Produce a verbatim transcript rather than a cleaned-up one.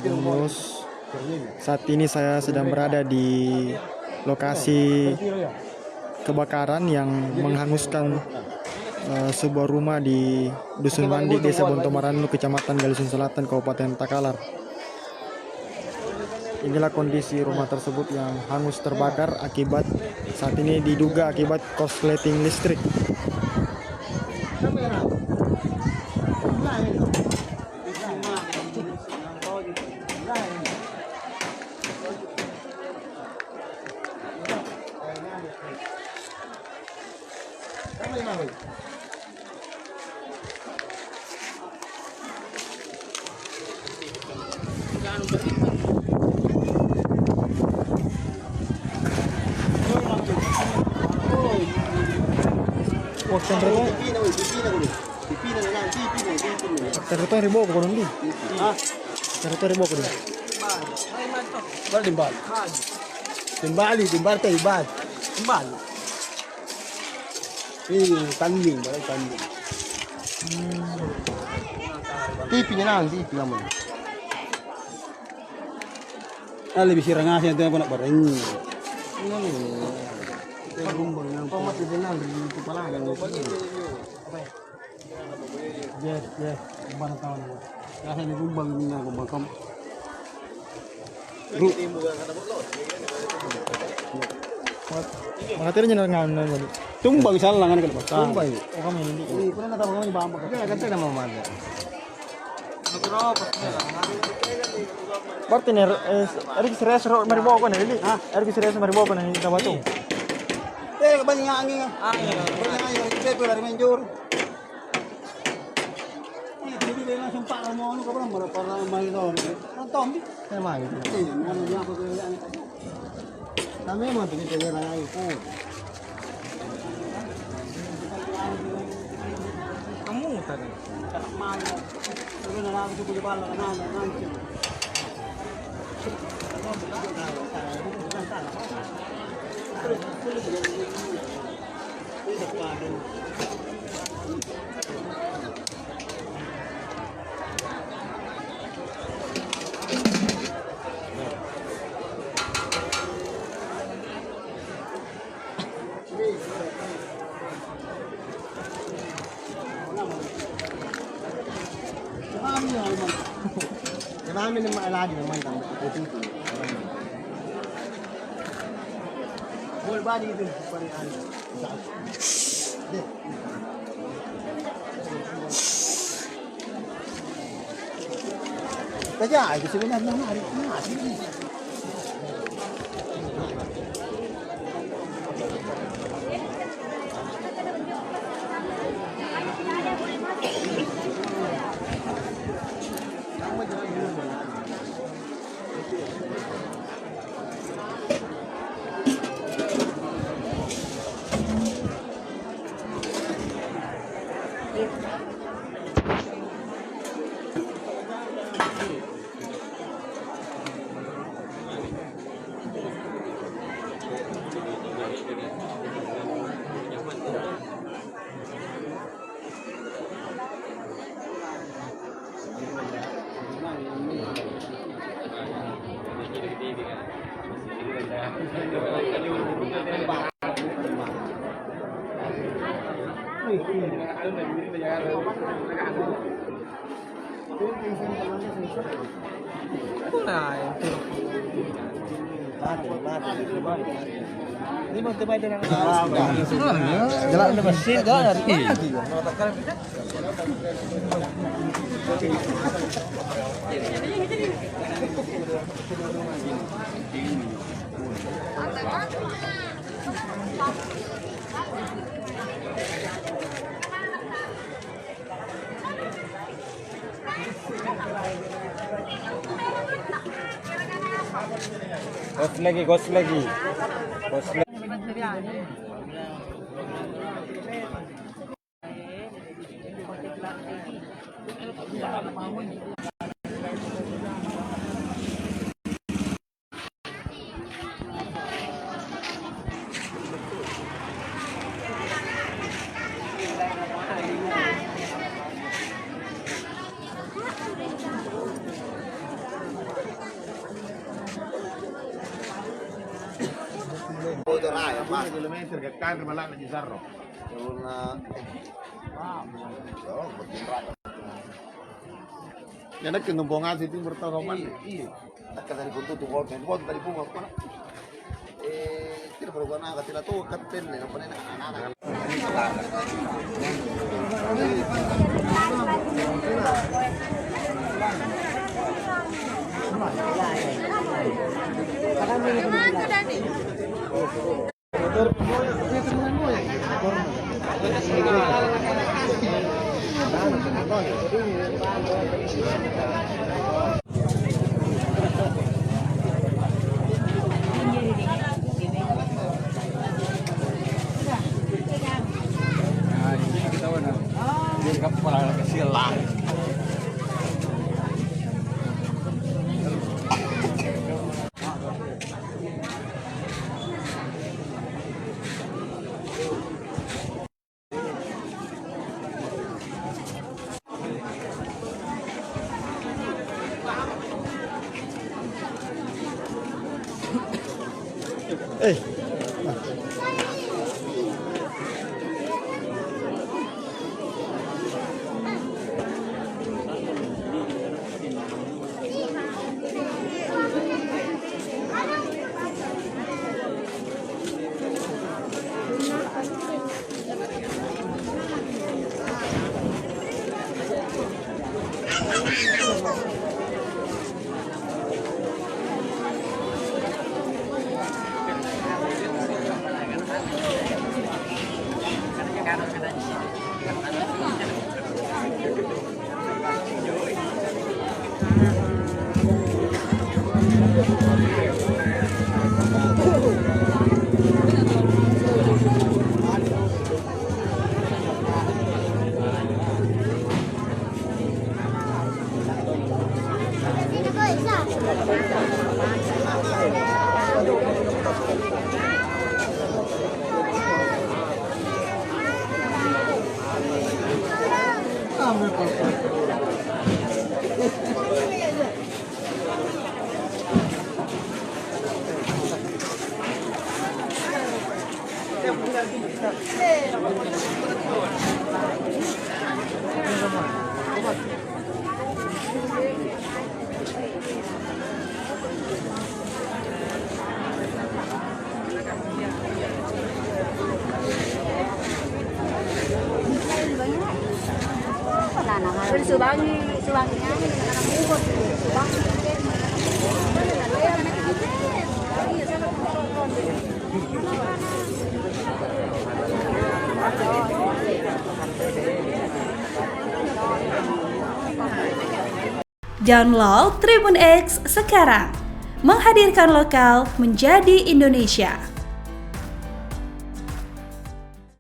Bos, saat ini saya sedang berada di lokasi kebakaran yang menghanguskan, eh, sebuah rumah di Dusun Mandi, Desa Bontomaranu, Kecamatan Galesung Selatan, Kabupaten Takalar. Inilah kondisi rumah tersebut yang hangus terbakar akibat, saat ini diduga akibat korsleting listrik. Waktu ri boko kodong di. Ah, waktu ri boko di. Baru timbal. Timbali, timbal teh, timbal. Timbali. Ini tanding, baru tanding. Hmm. Tipi nyenang, tipi namanya. Ah, lebih sirang ngasih itu yang kena bareng. Kita gumbang yang tomat itu nang di kepala yang. Yes, yes. Mana tahu nama. Biasa ini gumbang, gumbang, gumbang. Ru- Makatiri nyenang ngan. Tumbang salah kan kalau tumbang. Oh, kami ini. Ini pernah tahu kami bambang. Kita kata nama mana. Berarti nih, eh, Riki serius ro mari boko nih, Lili. Hah? Riki serius mari boko nih, kita batu. Eh, banyak angin. Angin. Banyak angin, kita tuh lari main jor. Iya, jadi dia langsung pak mau anu, kapan mau para main dong. Nonton di. Saya main. Iya, mau apa tuh ya? Kami mau tuh kita jalan aja, pun. Kamu tadi. Mami ni mak lagi na mantang. Mol bali itu pare anu. Deh. Taja, itu sebenarnya mari, mari. Kos lagi, kos lagi. Kos lagi. Lima kilometer ke kanre mala'na ji sarro. Karena, eh, wow. Oh, bergerak. Ya, nakke numpung ngasih timur tau romanna. Iya, iya. Takka tadi pun tutup, pun, pun tadi pun apa? Eh, tidak perlu gua naga, tidak tahu kan tende, apa nih, anak-anak. Subangi, subangi nyanyi, anak muda, subangi. Download Tribun X sekarang. Menghadirkan lokal menjadi Indonesia.